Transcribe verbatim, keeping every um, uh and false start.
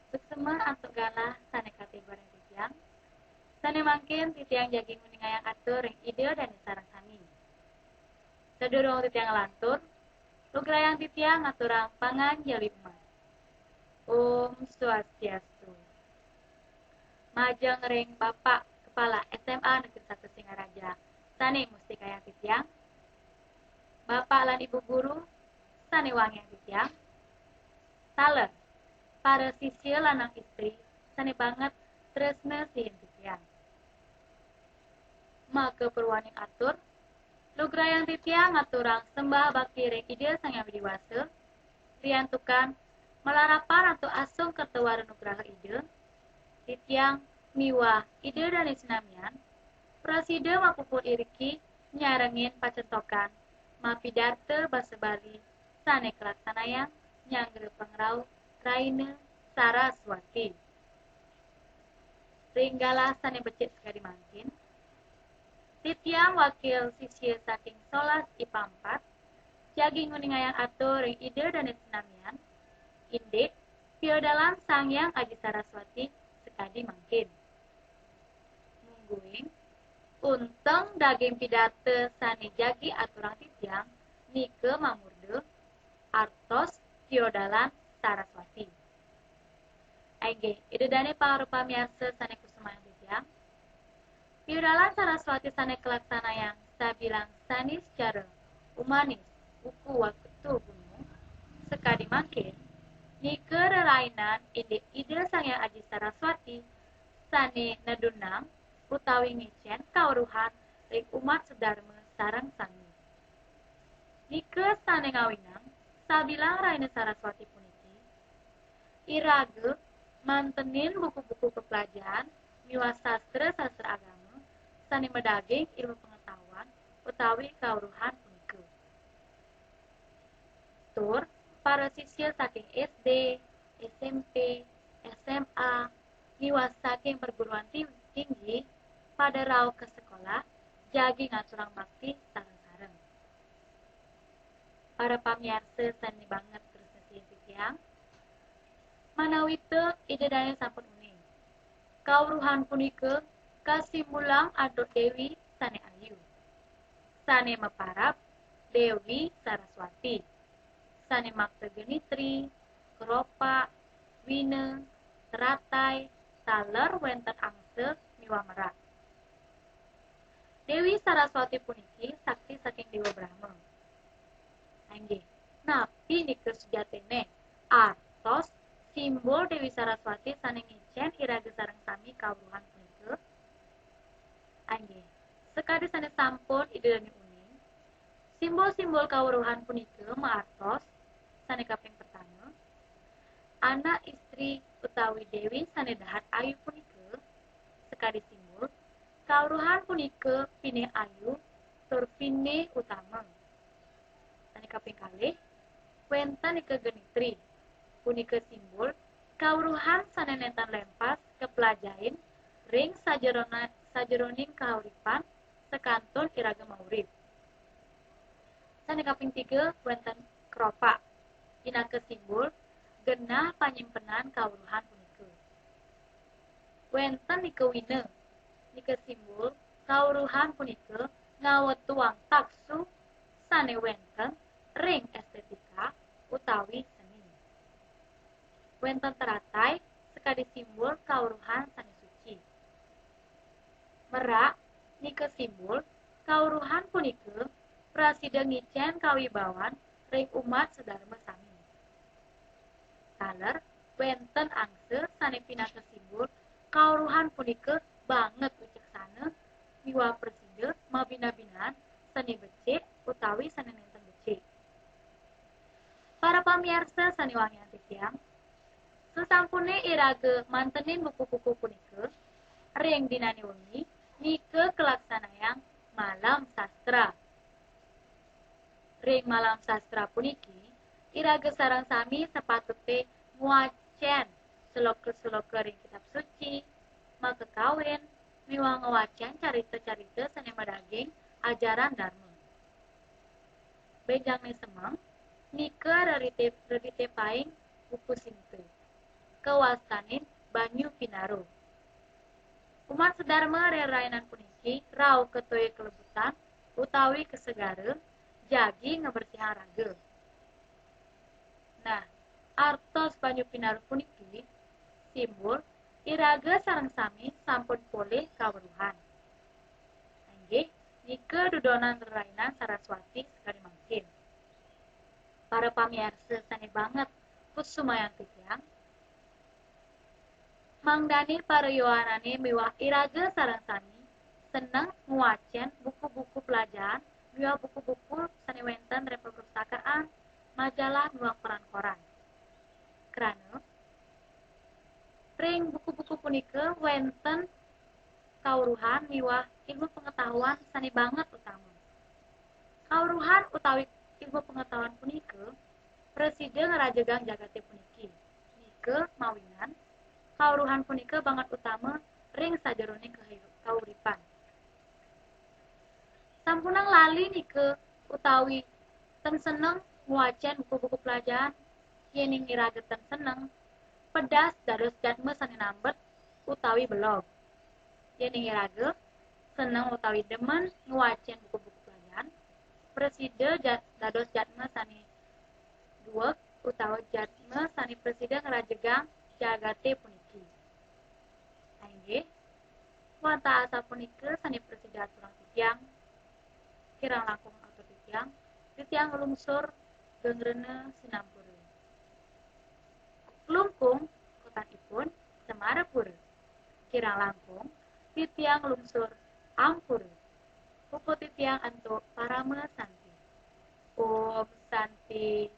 Suksma antuk galah sané katibaran titiang, sané mangkin titiang jagi nguningayang atur ring Ida dané sareng sami. Sadurung titiang nglantur, lugrayang titiang ngaturang panganjali umat. Om Swastiastu. Majeng ring Bapak Kepala S M A Negeri Satu Singaraja sané mustikayang titiang, Bapak lan Ibu Guru sané wangiang titiang, taler para sisya lanang istri sané banget tresna sihin titiang. Maka purwaning atur, lugrayang titiang ngaturang sembah bakti ring Ida Sang Hyang Widi Wasa, riantukan malarapan antuk asung kerta wara nugraha Ida, titiang miwah Ida dané sinamian prasida mapupul iriki nyarengin pacentokan mapidarta basa Bali sané kalaksanayang nyanggra pangrauh Rahina Saraswati. Ring galah sané becik sakadi mangkin, titiang wakil sisya saking solas I P A empat, jagi nguningayang atur ring Ida dané sinamian, indik piodalan Sang Hyang Aji Saraswati sakadi mangkin. Mungguing, unteng daging pidarta sané jagi aturang titiang nika mamurda artos piodalan Saraswati. Inggih, Ida dané para pamiarsa sané kusumayang titiang, piodalan Saraswati sané kalaksanayang sabilang sané sacara umanis, buku waktu gunung, sakadi mangkin, nika rerainan indik Ida Sang Hyang Aji Saraswati sané nedunang utawi ngicén kaweruhan ring umat sadarma sareng sami. Nika sané ngawinang sabilang Rahina Saraswati puniki, iraga mantenin buku-buku peplajahan miwah sastra-sastra agama sané madaging ilmu pengetahuan utawi kaweruhan punika. Tur para sisya saking S D, S M P, S M A, miwah saking perguruan ti-, tinggi pada rauh ka sekolah jagi ngaturang bakti sareng-sareng. Para pamiarsa sané banget tresna sihin titiang, manawita Ida dané sampun uning, kaweruhan punika kasimbulang antuk Déwi sané ayu, sané maparab Déwi Saraswati, sané makta genitri, keropak, wina, teratai, taler wénten angsa miwah merak. Déwi Saraswati puniki sakti saking Déwa Brahma. Inggih, napi nika sujatiné? Artos simbol Déwi Saraswati sané ngicén iraga sareng sami kaweruhan punika? Inggih, sakadi sané sampun Ida dané uning, simbol-simbol kaweruhan punika maartos, sané kaping pertama, anak istri utawi déwi sané dahat ayu punika, sakadi simbol, kaweruhan punika pinih ayu tur pinih utama. Sané kaping kalih, wénten nika genitri, punika simbol kaweruhan sané nénten lempas kaplajahin ring sajerona-, sajeroning kauripan sakantun iraga maurip. Sané kaping tiga, wénten keropak, pinaka simbol genah panyimpenan kaweruhan punika. Wénten nika wina, nika simbol kaweruhan punika ngawetuang taksu sané wénten ring estetika utawi seni. Wénten teratai sakadi simbol kaweruhan sané suci. Merak nika simbol kaweruhan punika prasida ngicén kawibawan ring umat sadarma sami. Taler wénten angsa sané pinaka simbol kaweruhan punika banget wicaksana miwah prasida mabina-binaan sané becik utawi sané nénten becik. Para pamiarsa sané wangiang titiang, sasampuné iraga mantenin buku-buku punika, ring dinané wengi nika kalaksanayang malam sastra. Ring malam sastra puniki, iraga sareng sami sapatuté ngwacén sloka-sloka ring Kitab Suci, makakawin, miwah ngwacén carita-carita sané madaging ajaran Dharma. Bénjangné semeng, nika rerité-, rerité paing buku Sinta. kawastanin banyu Pinaru. Umat sadarma rerainan puniki rauh ka toya kalebutan utawi ka segara jagi ngabersihang raga. Nah, artos banyu Pinaru puniki simbol iraga sareng sami sampun polih kaweruhan. Inggih, nika dudonan rerainan Saraswati sakadi mangkin. Para pamiarsa sane banget, kusumayang titiang, mangdane para yowanane miwah iraga sareng sami seneng ngwacen buku-buku pelajaran miwah buku-buku sane wenten ring perpustakaan, majalah miwah koran-koran. Krana ring buku-buku punika wenten kauruhan miwah ilmu pengetahuan sane banget utama. Kauruhan utawi ilmu pengetahuan punika prasida ngarajegang jagate puniki. Nika mawinan kauruhan punika banget utama ring sajerone kahi-, kauripan. Sampunang lali nika utawi ten seneng ngwacen buku-buku pelajaran, yening iraga ten seneng, pedas dados jadma sane nambet utawi belog. Yening iraga seneng utawi demen ngwacen buku-buku pelajaran, prasida jad-, dados jadma sane dueg utawi jadma sane prasida ngarajegang jagate puniki. Inggih, wantah asapunika sane prasida aturang titiang, kirang langkung atur titiang, titiang nglungsur geng rena sinampura. Klungkung kotanipun Semarapura. Kirang langkung titiang nglungsur ampura. Puput titiang antuk parama santi. Om Santi,